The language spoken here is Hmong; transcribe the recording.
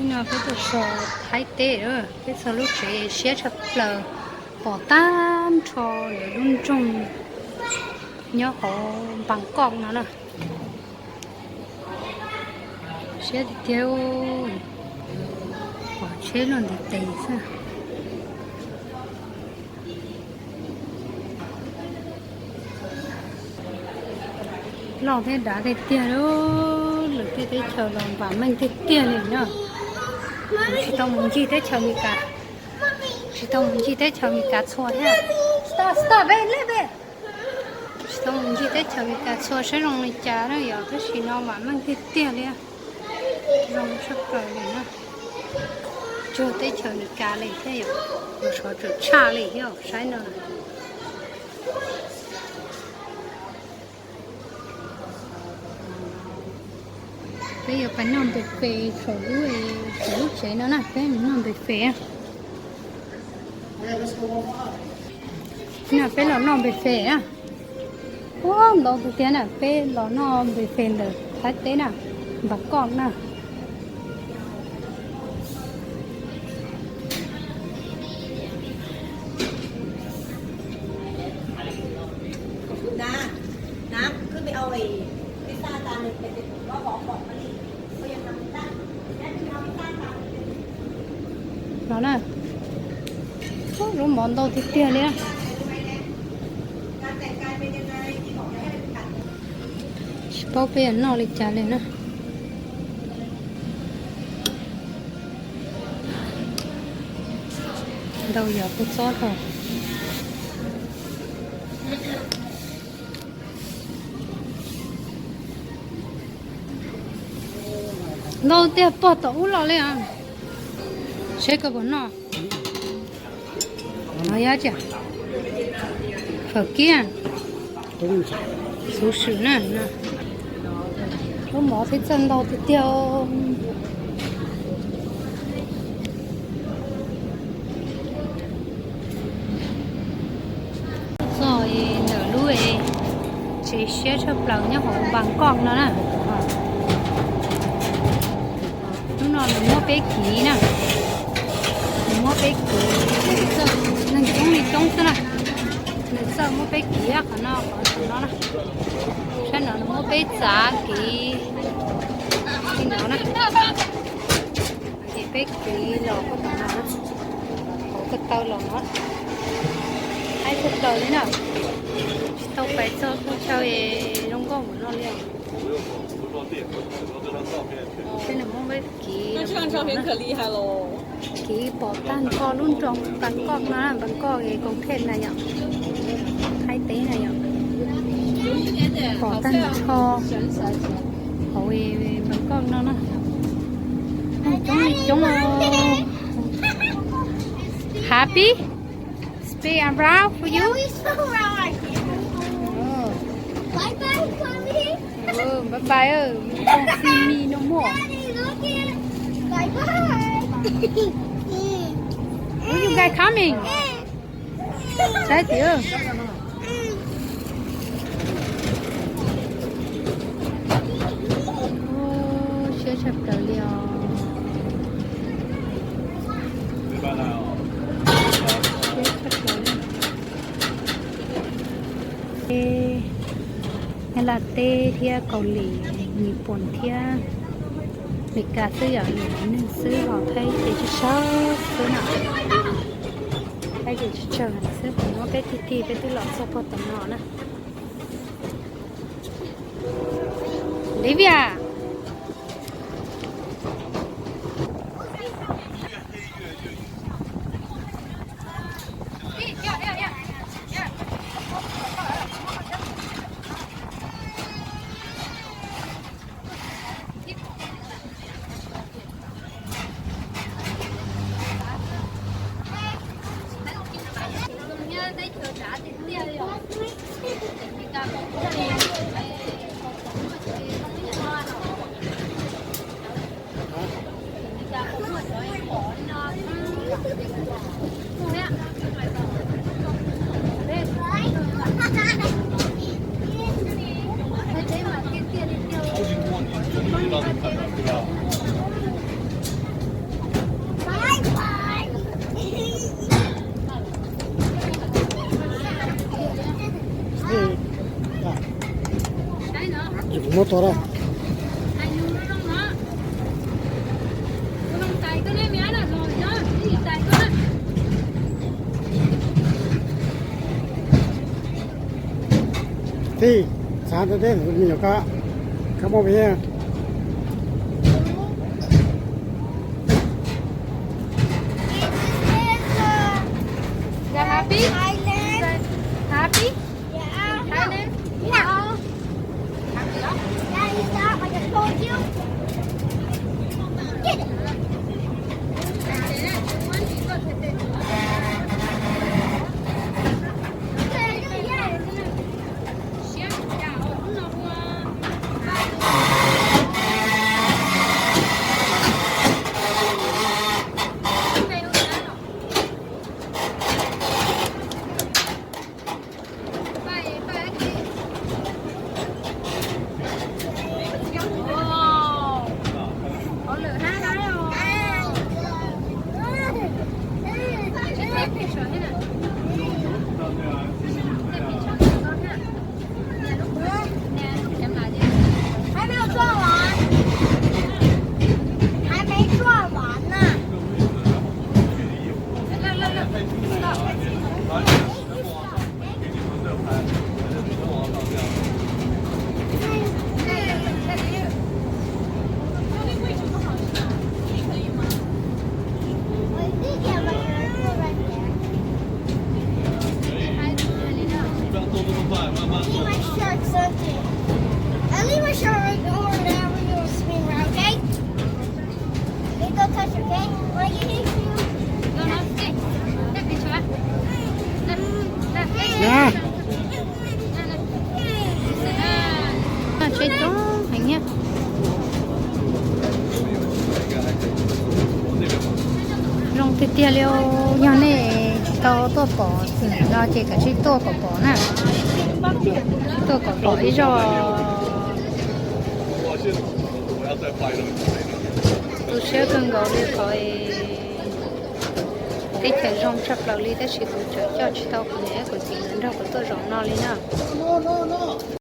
No peb tuaj txog Thaib teb lawm, peb txog lub tsev siab tshaj plaws, pom tag nrho lawv lub nroog nyob hauv Npas Koj no na. Siab tiag tiag, pom tsheb luaj ntev tes xwb. Loj thiab dav tiag tiag li, lwm tej teb chaws los vam meej tiag tiag li na. Tsis tau mus ncig teb chaws Amelikas, tsis tau mus ncig teb chaws Amelikas txhua thiab. Stop, stop, babe, babe. Tsis tau mus ncig teb chaws Amelikas txhua saib zoo li cas na yom, tab sis no vam meej tiag tiag li. Zoo tshaj plaws li na. Tsuag teb chaws Amelikas li thiab yom, tus sov tseem tshaj li thiab saib no. Peb yuav pais noj npe fe saum lub, saum lub tsev no na, peb mus noj npe fe. No peb los noj npe fe na. Ua ntau tiag tiag na, peb los noj npe fe ntawm Thaib teb na, Npam Koj na. No na, lub mov ntau tiag tiag li. Tsis paub peb yuav noj li cas li na. Ntau yam kua txob hos. Ntau tiag, pog tom ub los li os. Seb koj puas noj. Phawm kib, xuv sim na. Lub mov thiab txawj ntau tiag tiag. Txog ntawm lub tsev siab tshaj plaws nyob hauv Npam Koj no na. Hnub no nws muab peb kiv na, nws muab peb kiv, neeg coob li coob xwb na. Nws txawj muab peb kiv qhov no qhov no na. Sab no nws muab peb txav kiv li no na. Ces peb kiv los puag tom no, hauv ko taw los no, haib tshaj plaws li na. Tsis tau pais txog thaj chaw zoo nkauj npaum no li os. Seb nws muab peb kiv. Kiv pom tag nrho lub nroog Npam Koj na, Npam Koj es koom thej na yom, Thaib teb na yom. Pom tag nrho hauv Npam Koj no na. Coob li coob. Happy? Spin around for you. Bye bye, mommy. Oh, bye bye. Oh, you don't see me no more. Daddy, look at it. Bye bye. When you guys coming? Saib tiag. Siab tshaj plaws li os. Siab tshaj plaws li. Nyab Laj teb thiab Kaus Lim, Nyij Pooj thiab Meskas xwb yom, neeg xwb, ho Thaib ces tsawg tsawg xwb na. Thaib ces tsawg tsawg xwb, muab peb tig tig peb twb los txog puag tom no na. Livia. Tua lawm. Tij, xav ntawm teb me nyuam ko, koj muaj me nyuam. Thailand. Thailand. Tsheb coob heev thiab. Zoo tiag tiag li, yog nej tsis tau tuaj pom txim no ces kav tsij tuaj kom pom na. Tuaj kom pom ib zaug. Tu siab kawg nkaus li qhov teb chaws zoo tshaj plaws li tab sis kuv tseem coj tsis tau kuv niam thiab kuv txiv nkawd nrog kuv tuaj zaum no li na.